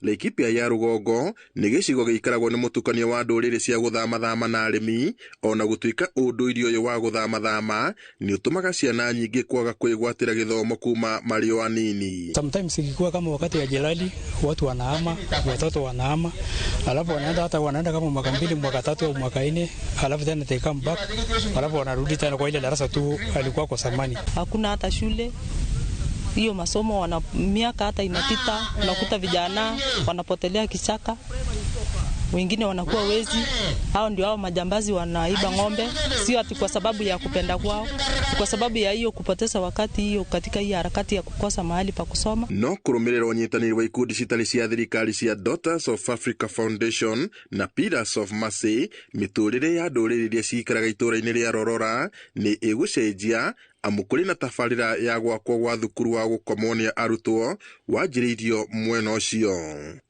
Laikipia ya rũgongo nĩ gĩcigo gĩikaragwo nĩ mũtukanio wa ndũrĩrĩ cia gũthamathama na arĩmi, ona gũtuĩka ũndũire ũyũ wa gũthamathama nĩ ũtũmaga ciana nyingĩ kwaga kwĩgwatĩra gĩthomo kuma marĩ o anini. Sometimes ikikuwa kama wakati ya jelali, watu wanahama, watoto wanahama, alafu wanaenda hata wanaenda kama mwaka 2, mwaka 3 au mwaka 4, alafu tena they come back, alafu wanarudi tena kwa ile darasa tu alikuwa kwa zamani. Hakuna hata shule hiyo masomo, wana miaka hata inapita, unakuta vijana wanapotelea kichaka, wengine wanakuwa wezi. Hao ndio hao majambazi wanaiba ng'ombe, sio ati kwa sababu ya kupenda kwao, kwa sababu ya hiyo kupoteza wakati hiyo katika hii harakati ya kukosa mahali pa kusoma. No kũrũmĩrĩra ũnyitanĩri wa ikundi citarĩ cia thirikari cia Daughters of Africa Foundation na Pillars of Mercy, mĩtũrĩre ya ndũrĩrĩ iria cikaraga itũũra-inĩ rĩa Rorora nĩ ĩgũcenjia, amu kũrĩ na tabarĩra ya gwakwo gwa thukuru wa gũkomwo nĩ arutwo wanjĩrĩirio mwena ũcio.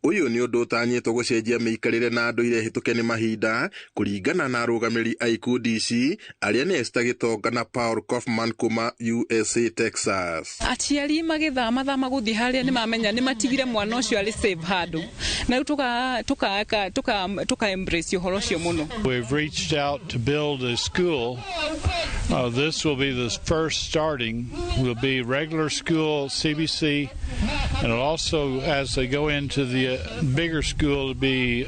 Ũyũ nĩ ũndũ ũtanyĩtwo gũcenjia mĩikarĩre na ndũire hĩtũke nĩ mahinda, kũringana na arũgamĩrĩri a ikundi ici arĩa nĩ Esther Gitonga na Paul Kaufman kuma USA Texas. Aciari magĩthamathama gũthiĩ harĩa nĩ mamenya nĩ matigire mwana ũcio arĩ safe handũ, na rĩu tũka embrace ũhoro ũcio mũno. We've reached out to build a school. This will be the first starting. Will be regular school, CBC, and it'll also, as they go into the bigger school, to be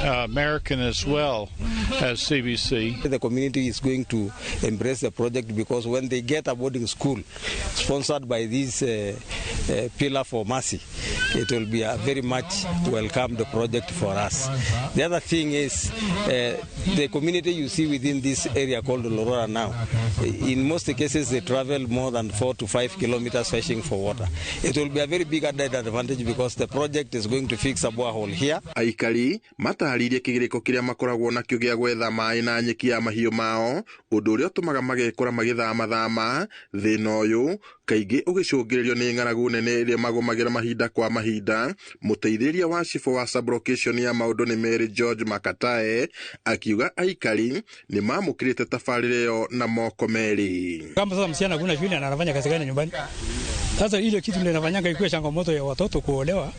American as well as CBC. The community is going to embrace the project because when they get a boarding school sponsored by this Pillar for Mercy, it will be a very much welcomed project for us. The other thing is the community you see within this area called Lorora now, in most cases they travel more than 4 to 5 kilometers fishing for water. It will be a very big added advantage because the project is going to fix a borehole here. Aikari matarĩirie kĩgirĩko kĩrĩa makoragwo nakĩo gĩa gwetha maĩ na nyeki ya mahiũ mao, ũndũ ũrĩa ũtũmaga magekora magĩthamathama. Thĩna ũyũ kaingĩ ũgĩcũngĩrĩrio nĩ ng'aragu nene ĩrĩa magũmagĩra mahinda kwa mahinda. Mũteithĩrĩria wa cibũ wa sublocation ya maũndũ nĩ Mary George Makatae akiuga aikari nĩ mamũkĩrĩte tabarĩra ĩyo na moko merĩ. Kama sasa msichana kuna shule na anafanya kazi gani nyumbani? Sasa ile kitu ndio inafanyanga ikuwe changamoto ya watoto kuolewa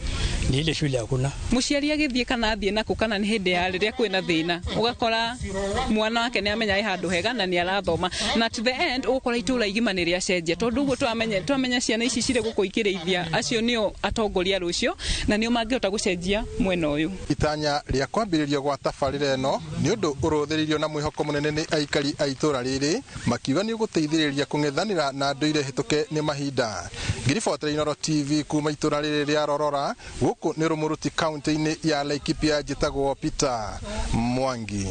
ni ile shule hakuna. Mũciari agĩthiĩ kana athiĩ nakũ kana nĩ hĩndĩ ya rĩrĩa kwĩna thĩna, ũgakora mwana wake nĩ amenya ĩ handũ hega na nĩ arathoma, na to the end ũgũkora itũũra igima nĩ rĩacenjia, tondũ ũguo twamenya ciana ici cirĩ gũkũ ikĩrĩithia, acio nĩo atongoria rũciũ na nĩo mangĩhota gũcenjia mwena ũyũ. Itanya rĩa kwambĩrĩrio gwa tabarĩra ĩno nĩ ũndũ ũrũthĩrĩirio na mwĩhoko mũnene nĩ aikari a itũũra rĩrĩ, makiuga nĩ ũgũteithĩrĩria kũng'ethanĩra na ndũire hĩtũke nĩ mahinda. Ngiribotera Inooro TV kuma itũũra rĩrĩ rĩa Rorora, gũkũ nĩ Rũmũruti kaunti-inĩ ya Laikipia, njĩtagwo Peter Mwangi.